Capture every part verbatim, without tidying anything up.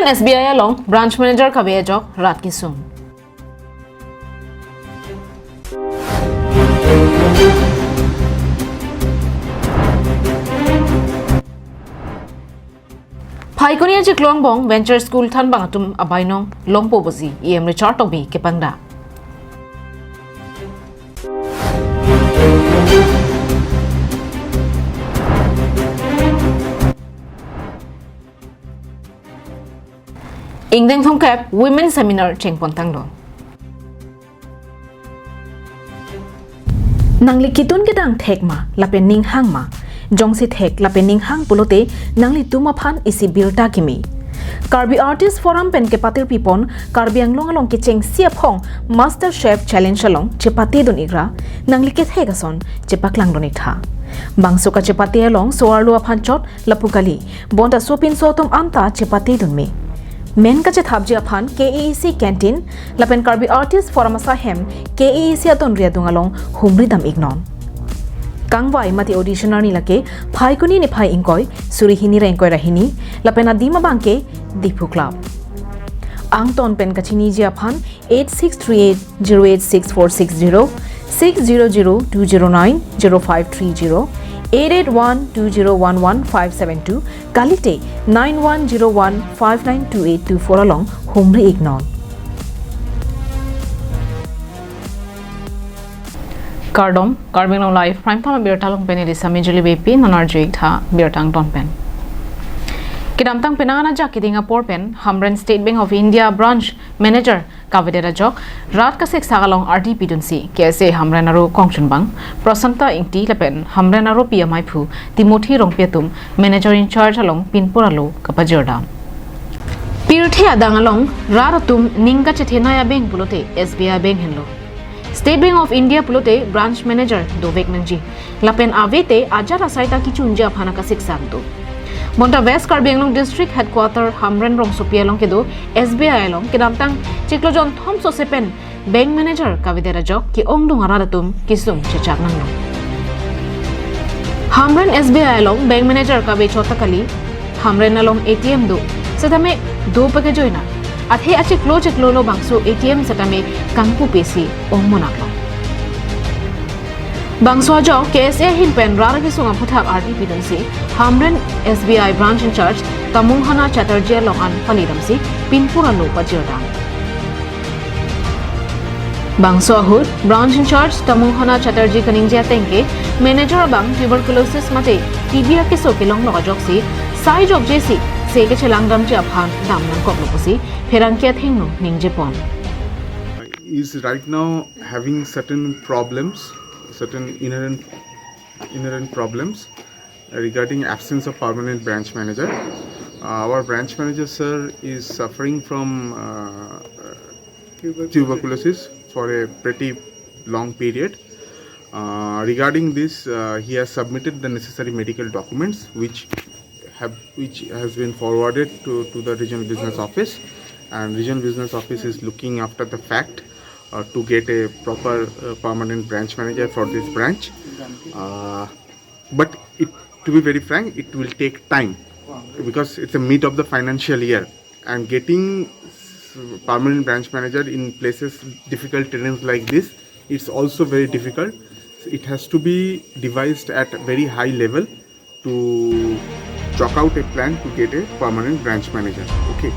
S B I along branch manager kave ajok rat kesung. Phaikuni achiklo angbong Venture School thanbang atum abainong longpo pusi E M Richard Tokbi kepangdak. Ingdeng thomkep Women Seminar chengpon tanglo. Nangli ketun kedang thek ma, lapen ning hang ma? Jongsi thek lapen ning hang pulote nanglitum aphan isi birta keme. Karbi Artist Forum pen kepatir pipon Karbi Anglong along kechengsi aphong Master Chef Challenge along chepatedun ikra, nangli kethek ason chepaklangdun iktha. Bangso kachepate along so-arlo aphan chot lapu kali, bonta sopinso atum anta chepatedun me. Men kachethapji aphan K A A C canteen lapen Karbi Artist Forum asahem K A A C atonri adung along humri dam iknon. Kangvai mate audition arni lake Phaikuni niphai ingkoi, suri hini ra ingkoi ra hini, lapen adim abangke Diphu Club. Angton pen kachiniji aphan eight six three eight zero eight six four six zero, six zero zero two zero nine zero five three zero, eight eight one two zero one one five seven two, kalite nine one zero one five nine two eight two four along humri iknon. Kardom, Karbi Anglong Live Prime Time abirta along pen neli Sami Julie Beypi, non arju iktha birta angton pen. Kedamtang penang anajak keding apor pen Hamren State Bank of India Branch Manager kavedet ajok rat kasiksak along ardi pidunsi K S A Hamren aro kongchunbang Prasanta Ingti lapen Hamren aropi amaiphu Timothy Rongpi atum manager in charge along pinpur alo kapajirdam. Pirthe adang along rat atum ning kachethenei abeng pulote S B I Bank henlo. State Bank of India pulote branch manager dovek nangji. Lapen avete ajat asai ta kechunji aphan akasiksak do. Bonta West Karbi Anglong District Headquarter Hamren rongsopi along kedo S B I along kedamtang chiklo jonthom sose pen bank manager kavedet ajok ke-ongdung arat atum kesung chechak nanglo. Hamren S B I along bank manager kave chot ta kali, Hamren along A T M do, setame do pake joina. Athe achiklo chiklo lo bangso A T M setame kangpu pesi ong monaklo. Bangso ajok K S A ahin pen rat kesung aphuthak ardi pidunsi Hamren S B I branch in charge Tamunghana Chatterjee along an palidamsi pinpur alo pajirdam. Bangso ahut branch in charge Tamunghana Chatterjee kaningje ateng ke manager abang tuberculosis mate T B akeso kelong lok ajoksi sai jokjesi se kechelangdamji aphan dam nangkoklo pusi pherangke athengno ningjepon. Is right now having certain problems, certain inherent inherent problems regarding absence of permanent branch manager. Uh, our branch manager, sir, is suffering from uh, tuberculosis for a pretty long period. Uh, regarding this, uh, he has submitted the necessary medical documents, which have which has been forwarded to, to the regional business office, and regional business office is looking after the fact uh, to get a proper uh, permanent branch manager for this branch. Uh, but it, to be very frank, it will take time because it's the mid of the financial year, and getting permanent branch manager in places, difficult terrains like this, it's also very difficult. It has to be devised at a very high level to chalk out a plan to get a permanent branch manager. Okay.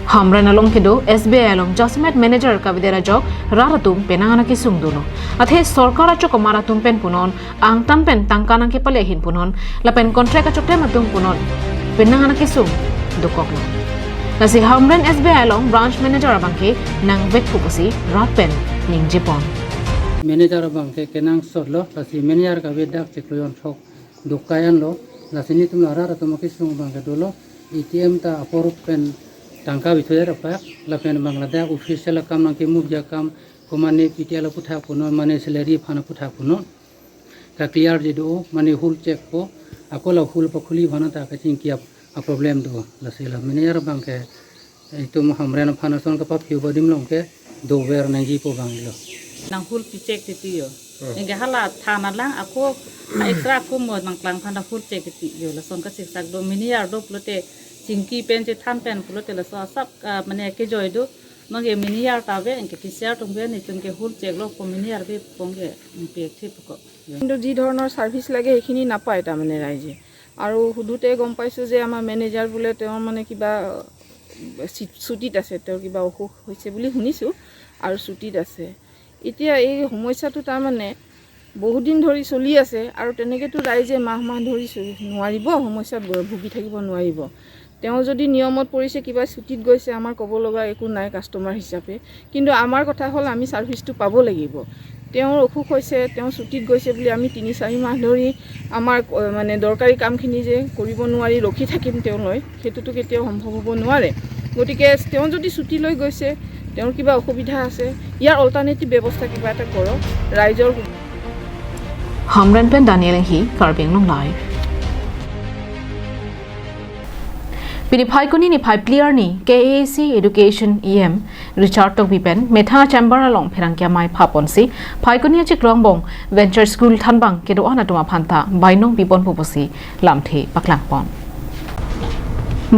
Hamren along kedo S B I along jasemet manager kavedet ajok rat atum penang ana kesung dono. Athe sorkar achokomar atum pen punon angtan pen tangka nangkepale ahin punon lapen contract achoklem atum punon penang ana kesung dokoklo. Lasi Hamren S B I along branch manager abangke nangvekpo pusi rat pen ningjepon. Manager abangke kenangsotlo, lasi manager kave dak chiklo jonthom dokai anlo, lasi nelitum la rat atum akesung abangke dolo, A T M ta apor pen tangka bithuya dapak, lapen bang ladak official akam nangkemuji akam, ko mane P T L aphuthak punon, mane salary aphan aphuthak punon. Ka clear ji do, mane hul chekpo, ako la hul pakhuli aphan ta kachingki ap a problem do, lasi la manager abangke itum Hamren aphan ason kapaphiu adim along ke dover nangjipo abang lo. Nang hul pichek titi yo. Ningke hala thana lang ako extra ako mo nangklang aphan hul chek titi yo. Lason kasiksak do manager do pulote Tingki pen chethan pen pulote laso asap, ah, mane kejoi do, nonke mini yar ta ave, anke T C R atum pen itum ke hul chek lo ko mini yar ave pu ke, mm, pek thi puko. কিন্তু যি ধৰণৰ ছাৰ্ভিচ লাগে সেইখিনি নাপায় তাৰমানে ৰাইজে। আৰু সোধোতে গম পাইছোঁ যে আমাৰ মেনেজাৰ বোলে তেওঁ মানে কিবা, আহ, চি-, ছুটীত আছে, তেওঁৰ কিবা অসুখ হৈছে বুলি শুনিছোঁ আৰু ছুটীত আছে। এতিয়া এই সমস্যাটো তাৰমানে বহুত দিন ধৰি চলি আছে আৰু তেনেকেতো ৰাইজে মাহ মাহ ধৰি চলি, নোৱাৰিব, সমস্যাত ব-, ভুগি থাকিব নোৱাৰিব। তেওঁ যদি নিয়মত পৰিছে, কিবা ছুটীত গৈছে, আমাৰ ক'ব লগা একো নাই কাষ্টমাৰ হিচাপে। কিন্তু আমাৰ কথা হ'ল আমি ছাৰ্ভিচটো পাব লাগিব। তেওঁৰ অসুখ হৈছে, তেওঁ ছুটীত গৈছে বুলি আমি তিনি চাৰি মাহ ধৰি আমাৰ ক-, মানে দৰকাৰী কামখিনি যে কৰিব নোৱাৰি ৰখি থাকিম তেওঁলৈ, সেইটোতো কেতিয়াও সম্ভৱ হ'ব নোৱাৰে। গতিকে তেওঁ যদি ছুটী লৈ গৈছে, তেওঁৰ কিবা অসুবিধা আছে, ইয়াৰ অল্টাৰনেটিভ ব্যৱস্থা কিবা এটা কৰক ৰাইজৰ। Hamren pen Daniel Enghi, Karbi Anglong Live. Pini Phaikuni niphai phli arni K A A C Education E M Richard Tokbi pen methang chamber along pherangke amei phaponsi Phaikuni achiklo angbong Venture School thanbang kedo-an atum aphanta bainong pipon pupusi lamthe paklangpon.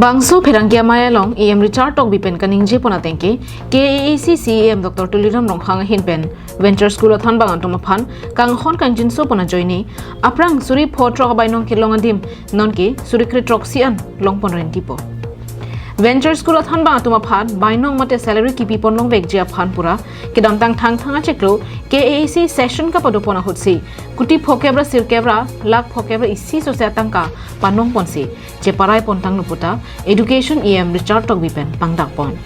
Bangso pherangke amei along E M Richard Tokbi pen kaningjepon atengke K A A C C E M Doctor Tuliram Ronghang ahin pen Venture School athanbang atum aphan kanghon kangjinsopon ajoine aphrang suri pho throk abainong kelong adim nonke suri kre throksi an longpon rentipo. Venture School athanbang atum aphan bainong mate salary kipipon longvekji aphan pura kedamtang Thangthang achiklo K A A C session kapadopon ahutsi kuti phokep ra sirkep ra lakh phokep ra isi sose atangka panongponsi cheparai pontanglo puta Education E M Richard Tokbi pen pangdakpon.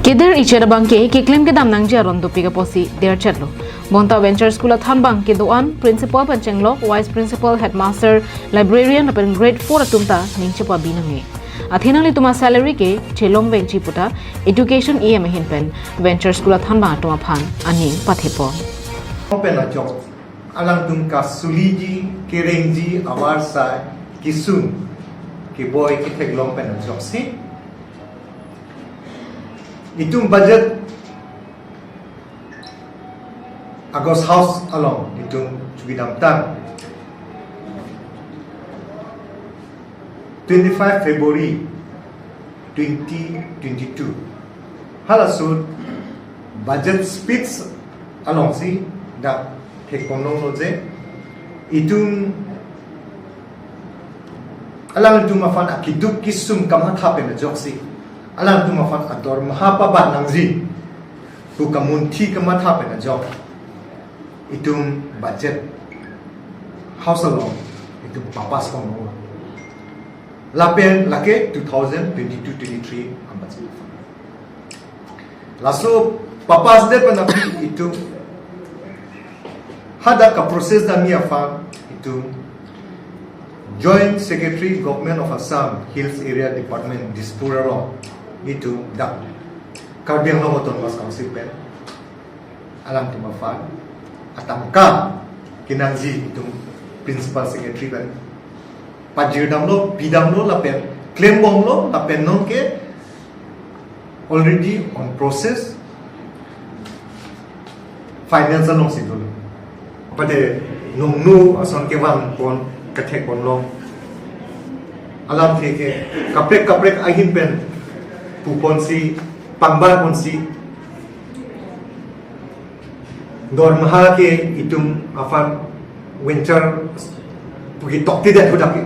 Keder ichet abangke keklem kedam nangji aron dopik apotsi derchetlo. Bonta Venture School athanbang kedo-an principal pen chenglok, vice principal, headmaster, librarian lapen grade four atum ta ning chepabi nangne. Athe nanglitum asalary ke chelongvekji puta Education E M ahin pen Venture School athanbang atum aphan aning pathepon. Open a job. Alangtum kasuliji, kerengji, avarsai, kesung, keboi, ketheklong pen ajoksi. Itum budget August House along itum chukidamtang. Twenty-five February twenty twenty-two. Halaso budget speech alongsi dak thekponlonglo je itum alangtum aphan akeduk kesung kamatha pen ajoksi alangtum aphan adormaha pabat nangji pu kamunthi kamatha pen ajok itum budget House along itum papass ponlo. Lapen lake two thousand twenty-two twenty-three ambasi. Laso papassdet pen aphi itum hadak kaprocess damji aphan itum Joint Secretary Government of Assam Hills Area Department Dispur along itum dak Karbi Anglong Autonomous Council pen alangtum aphan atangka kenangji itum Principal Secretary pen pajirdamlo, pidamlo lapen klembomlo lapen nonke already on process, finance alongsi dolo. Pade nongnu ason kevangpon kethekponlong. Alamthe ke kaprek kaprek ahin pen puponsi pangbarponsi dormaha ke itum aphan venture puki tokti det hudak ke.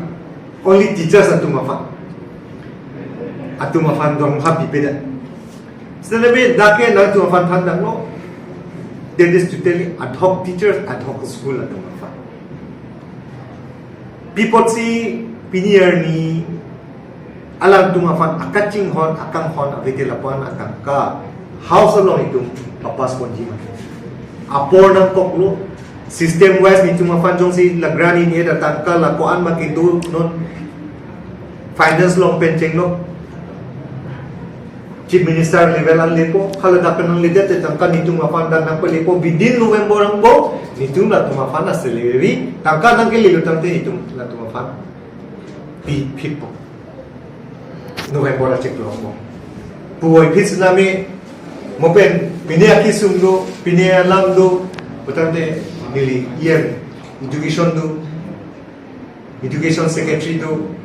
Only teachers atum aphan. Atum aphan dormaha pipedet. Selabe dak ke nangtum aphan thandaklo. That is totally ad hoc teachers, ad hoc school atum aphan. Pi apotsi pini arni alangtum aphan akachinghon akanghon ave te lapu-an atangka House along itum papass ponji ma. Apor nangkoklo, system wise nelitum aphan jongsi lagrani ni atangka lapu-an ma kedo non finance along pen chenglo. Chief Minister level an lepo, hala dak pen nangledet te tangka nelitum aphan dak nangpalepo within November angbong, nelitum latum aphan asalary, tangka nangkelelo tangte nelitum latum aphan pi phitpo. November achiklo angbong. Puvoiphit sitame, mo pen, pine akesung do, pine alam do, putangte neli E M, education do, Education Secretary do,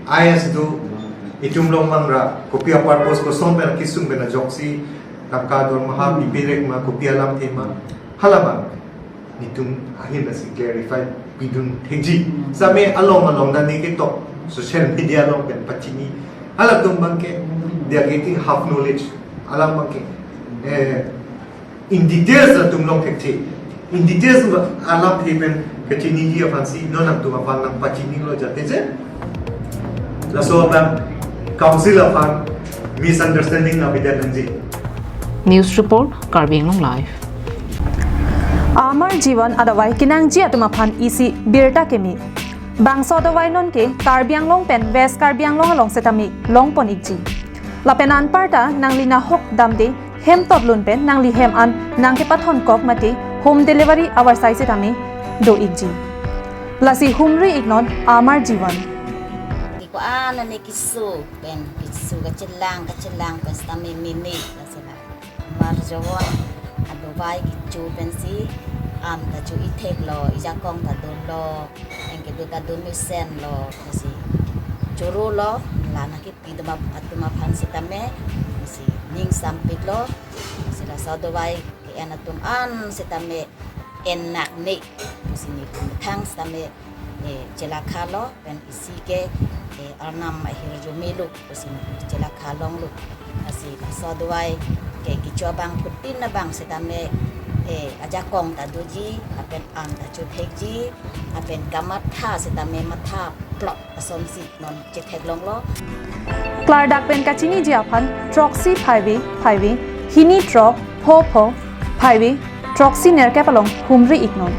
I S do, Itum long mangra, kopi a-purpose koson pen kesung pen ajoksi, tangka dormaha, hmm, piperek ma, kopi alamthe ma, hala abang netum ahin lasi clarify pidun thekji. Hmm. Same along along dan ne ketok, social media along pen pachini, halatum abangke, they are getting half knowledge, alam abangke, eh, in details latum long thekthe. In details ma alamthe pen kachiniji aphansi non nangtum aphan nangpachinilo jate je laso abang council aphan misunderstanding nangpidun nangji. News report, Karbi Anglong Live. Amar Jivan adavai kenangji atum aphan isi birta keme. Bangso adavai nonke Karbi Anglong pen West Karbi Anglong along setame longpon ikji. Lapen anparta nangli nahok damde hem totlun pen nangli hem an nangkepathon kok mate home delivery avarsai setame do ikji. Lasi humri iknon Amar Jivan. Di ko-an ani keso pen keso kachelang kachelang pen setame meme lasi la Amar Jivan adavai kecho pensi an ta cho-i theklo, ijakong ta dunlo, anke do ta dun mesenlo, lasi chorolo, la nangkepi atum ap-, atum aphan setame, lasi ning sampiklo, lasi laso adavai ke-en atum an setame en nak ne, lasi ne pumthang setame, eh, chelakhalo, pen isi ke, eh, Arnam ahirjume melo, lasi chelakha longlo. Lasi laso adavai ke kecho abang phutin abang setame, eh, ajakong ta doji, lapen an ta cho thekji, lapen kamatha setame matha plot asonsi non chetheklonglo. Klardak pen kachiniji aphan throksi phaive phaive, hini throk pho pho, phaive throksi nerkep along humri iknon.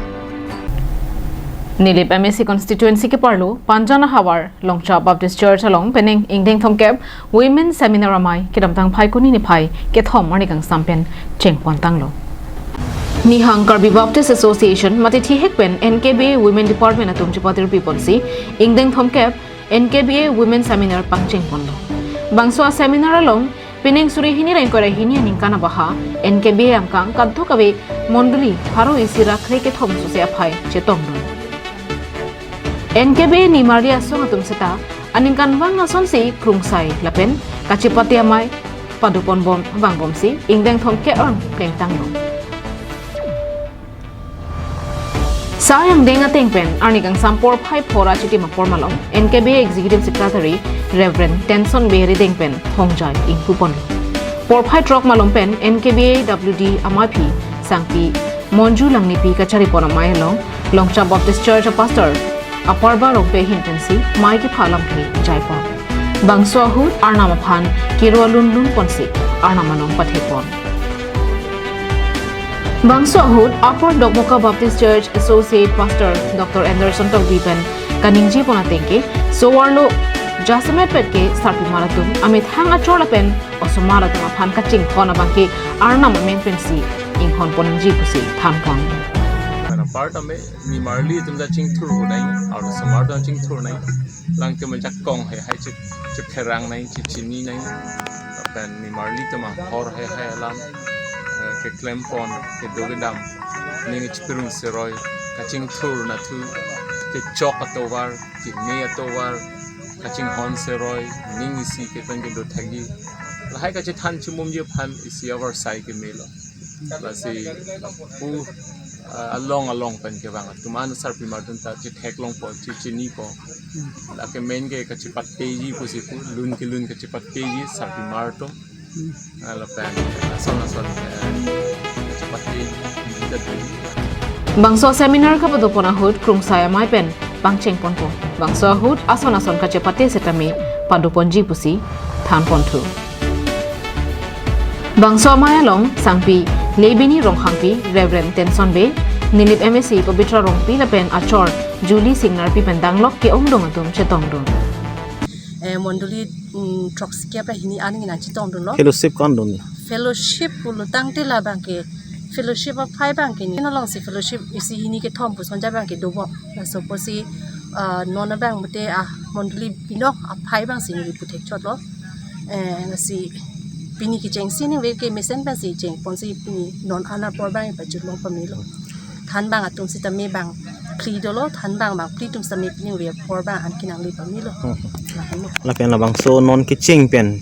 Nilip M A C constituency keparlo Panjan ahavar Longcha Baptist Church along penang ingdeng thomkep Women Seminar amei kedamtang Phaikuni niphai kethom arni kangsam pen chengpon tanglo. Nihang Karbi Baptist Association mate thihek pen N K B A Women Department atum chepatirpi ponsi ingdeng thomkep N K B A Women Seminar pangchengponlo. Bangso a-seminar along penang suri hini ra ingkoi ra hini aningkan abaha N K B A angkang kadokave mondoli pharo isi ra krekethom sose aphai chetongdun. N K B A nimarli asong atum seta aningkanvang asonsi krungsai lapen kachepate amei padoponbom vangbomsi ingdeng thomkep arni plengtanglo. Sai angdeng ateng pen arni kangsam porphai pho ra chitim apor malom N K B A Executive Secretary Reverend Tenson Bey arideng pen hongjai ingpuponlo. Porphai throk malom pen N K B A W D amaiphi sangpi Monju Langnipi kacharipon amei along Longcha Baptist Church a-pastor Aparba Rongpi ahin pensi mei kepha alamthe jaipon. Bangso ahut Arnam aphan kero alun lunponsi Arnam anong pathepon. Bangso ahut Upper Dokmoka Baptist Church Associate Pastor Doctor Anderson Tokbi pen kaningjepon ateng ke, sovarlo jasemet pet ke sarpimar atum amethang achor lapen osomar atum aphan kachingthon abangke Arnam amen pensi inghonpon nangji pusi thanpon. Karena part ame nimarli atum ta chingthur nai, aro osomar atum chingthur nai, lang ke menjak kong hai hai chip chip herang nai, chip chini nai, lapen nimarli atum ahor hai hai alam, eh, keklempon, kedo kedam, ning chipirung seroi, kachingthur nathu, kechok atovar, keme atovar, kachinghon seroi, ning isi kepen kedo thagi. Lahai kachethan chimumji aphan isi avarsai kemelo. Lasi pu, ah, along along pen kevang atum an sarpimar atum ta chetheklongpo, chechinipo. Lake main ke kachepateji pusi pu, lun kelun kachepateji sarpimar atum. Ah, lapen ason ason, eh, kachepateji. Bangso seminar kapadopon ahut krungsai amei pen pangchengponpo. Bangso ahut ason ason kachepate setame padoponji pusi thanponthu. Bangso amei along sangpi Lebini Ronghangpi, Reverend Tenson Bey, Nilip M A C Pabitra Rongpi lapen achor Julie Singnarpi pen danglok ke-ongdung atum chetongdun. Eh, mondoli, mm, throksi kep ra hini aning nangchetongdunlo. Fellowship ko-an do ni? Fellowship pulo tangte labangke, fellowship aphai abangke ni. Nalongsi fellowship isi hini kethom puson ja abangke dobom. Laso apotsi, ah, non abang mate, ah, mondoli binong aphai abangsi neli puthekchotlo. Eh, lasi pini kechengsi ningve ke mesen pensi chengponsi pini non an apor abang pajutlo pamelo. Thanbang atum sitame bangphli dolo, thanbang bangphli atum sitame pining re apor bang anke nangle pamelo. Hmm. Lahenlo. Lapen labangso non kecheng pen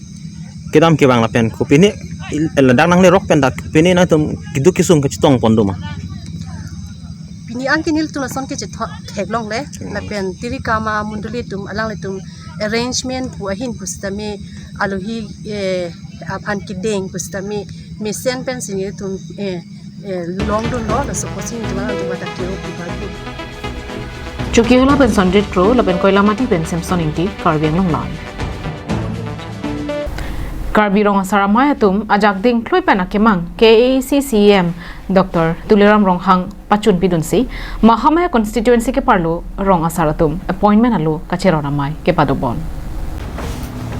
kedam kevang lapen kopine il-, ladak nanglerok pen dak pine nangtum keduk kesung kachetong pon do ma? Pini anke nelitum lason kachethot theklongle. Hmm. Lapen tirikama mondoli atum alanglitum arrangement pu ahin pusitame alohi, eh, aphan kedeng pusitame mesen pensi nelitum, eh, eh, longdunlo, laso apotsi nelitum alanglitum adak kiro pu bagu. Chokihola pen Sanjit Kro, lapen Koilamati pen Samson Ingti, Karbi Anglong Live. Karbi Rong Asar Amei atum ajak dingklui pen akemang K A A C C E M Doctor Tuliram Ronghang pachunpidunsi Mahamaya constituency keparlo rong asar atum appointment alo kacheron amei kepadopon.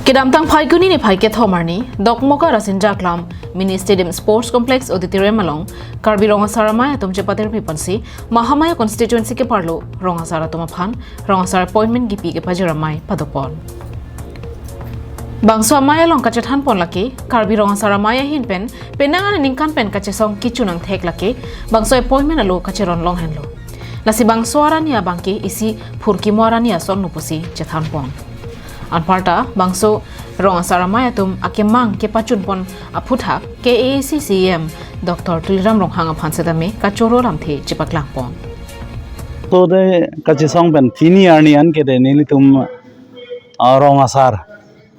Kedamtang Phaikuni niphai kethom arni Dokmoka Rasinja Aklam Mini Stadium Sports Complex Auditorium along Karbi Rong Asar Amei atum chepatirpi ponsi Mahamaya constituency keparlo rong asar atum aphan rong asar appointment kipi kepajir amei padopon. Bangso amei along kachethanpon lake Karbi Rong Asar Amei ahin pen penang aningkan pen kachesong kechun angthek lake bangso appointment alo kacheron long henlo. Lasi bangso arni abangke isi phurkimo arni asonlo pusi chethanpon. Anparta bangso rong asar amei atum akemang kepachunpon aphuthak K A A C C E M Doctor Tuliram Ronghang aphan sitame kachoro lamthe chepaklangpon. To de kachesong pen pini arni anke de nelitum, ah, rong asar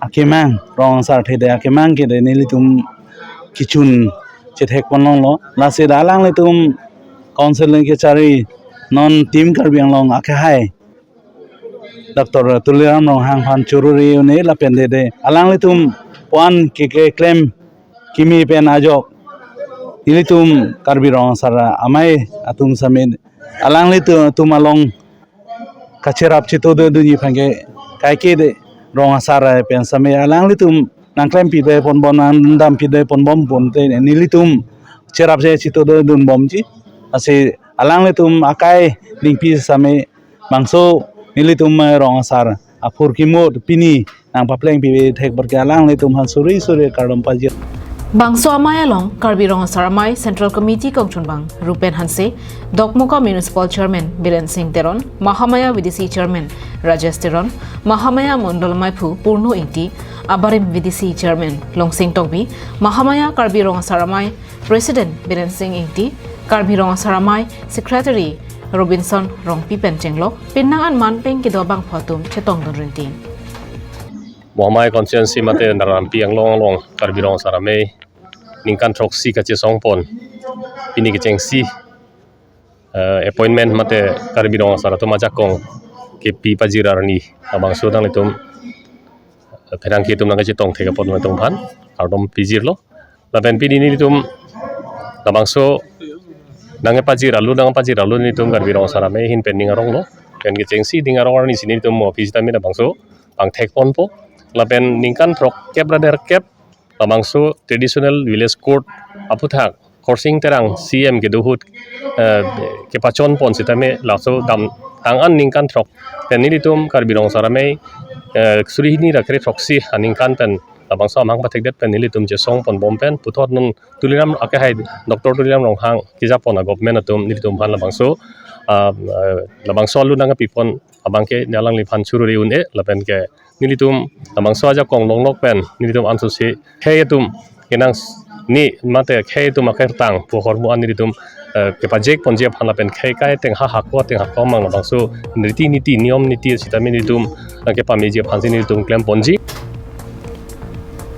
akemang, rong asar athe de akemang ke de nelitum kechun chethekpon longlo. Lasi dak alanglitum council kechari non Team Karbi Anglong akehai Doctor Tuliram Ronghang aphan choro-re un-e lapen de de alanglitum puan ke, keklem kimi pen ajok nelitum Karbi Rong Asar Amei atum sitame alanglitum, tum along kacherap chitododunji aphan ke kaike de rong asar pen sitame alanglitum nangklempi ponbom, nangdampi ponbom pute nelitum cherap si chitododunbomji. Lasi alanglitum akai dingpi sitame bangso nelitum, eh, rong asar aphurkimo pini nangpaplengpi thek apot ke alanglitum aphan suri suri kardom pajir. Bangso amei along Karbi Rong Asar Amei Central Committee kongchunbang Rupen Hanse, Dokmoka Municipal Chairman Biren Singh Teron, Mahamaya V D C Chairman Rajesh Teron, Mahamaya Mondol Ameiphu Purno Ingti, abarim V D C Chairman Longsing Tokbi, Mahamaya Karbi Rong Asar Amei President Biren Singh Ingti, Karbi Rong Asar Amei Secretary Robinson Rongpi pen chenglok penang an man pen kedo abangphu atum chetongdun rinti. Mahamaya constituency mate Narampi Anglong along Karbi Rong Asar Amei ningkan throksi kachesongpon pini kechengsi, eh, appointment mate Karbi Rong Asar atum ajakong kepi pajir arni labangso nanglitum, eh, pherangke atum nangkachetong thek apot nanglitum aphan kardom pajirlo. Lapen pini nelitum labangso nangkepajir alo, nangpajir alo nelitum Karbi Rong Asar Amei ahin pen ning aronglo. Pen kechengsi ning arong arni si nelitum office tame labangso pangthekponpo. Lapen ningkan throkkep ra derkep labangso traditional village court aphuthak Khorsing Terang C M kedo ahut, eh, kepachonpon sitame laso damtang an ningkan throk pen nelitum Karbi Rong Asar Amei, eh, suri hini ra kre throksi aningkan pen labangso amang pathekdet pen nelitum chesongponbom pen puthot non Tuliram akehai Doctor Tuliram Ronghang kejapon a-government atum nelitum aphan labangso, ah, eh, labangso alo nangkepipon abangke alangliphan choro-re un-e lapen ke nelitum labangso ajakong longlok pen nelitum ansose khei atum kenang s-, ni mate khei atum akertang pu ahormu an nelitum, eh, kepajekponji aphan lapen khei kai ateng ha hako ateng hako mang labangso riti niti niyom niti sitame nelitum, eh, kepameji aphansi nelitum klemponji.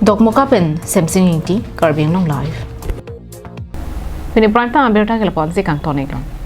Dokmoka pen Semsing Ingti, Karbi Anglong Live. Pini prime time abirta ke lapu-ansi kangton-iklo.